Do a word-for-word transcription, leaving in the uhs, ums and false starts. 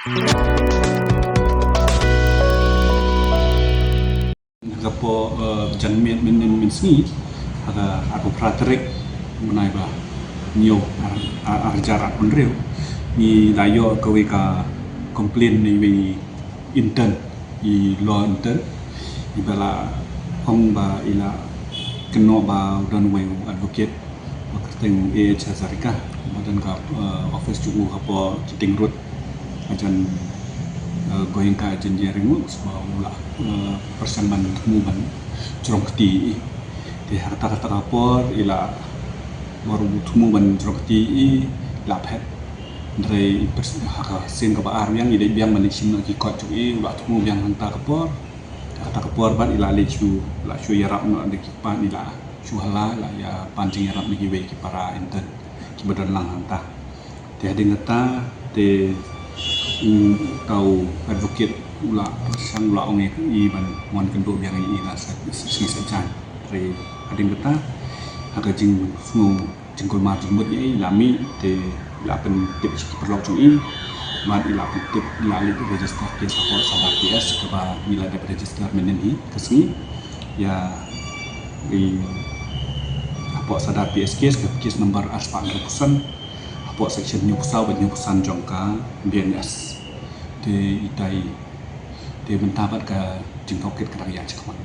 Ka por, eh, janmiet mynnin mynsngi, ha ka arphew phra tarik bnai ba hynñiew, ar, ar, ar hajar arphew hynriew, ngi la ïoh kawei ka complaint na iwei i intern, i law intern, iba la ong ba i la kynnoh ba u don uwei u advocate ba kyrteng A H Hazarika, ba don ka, eh, office jong u ha por Chiting Road, hajan, eh, Goenka Engineering Works, ba u la, eh, pyrshang ban thmu ban jrong kti ïa i. Te ha kata kata ka por i la, baroh u thmu ban jrong kti ïa i, la phet. Hynrei i pyrshang, ha ka sien kaba ar biang i dei biang ban ïashim noh ki kot jong i, u la thmu biang hangta ka por. Ha kata ka por bad i la leit shu, la shu ïarap noh da ki kpa, i la shu hala, la ïa pan jingïarap na kiwei ki para intern kiba don lang hangta. Te hadien kata te u, uta u advocate u la pyrshang, u la ong ïa i ban wan kynduh biang ïa i na sa, sa, sa, sa jan. Te hadien kata ha ka jingsngew jingkulmar jingmut ïa i, la mih te la pyntip sha ki paralok jong i. Bad i la pyntip, i la leit register case hapoh Sadar P S, kaba ngi la dep register mynnin hi ka sngi. Ïa i hapoh Sadar P S case, ka case number arspah hynriewphew san, hapoh section hynñiewphew saw bad hynñiewphew san jong ka B N S. Te itai, te mynta bad ka jingtohkit ka dang ïaid shakhmat.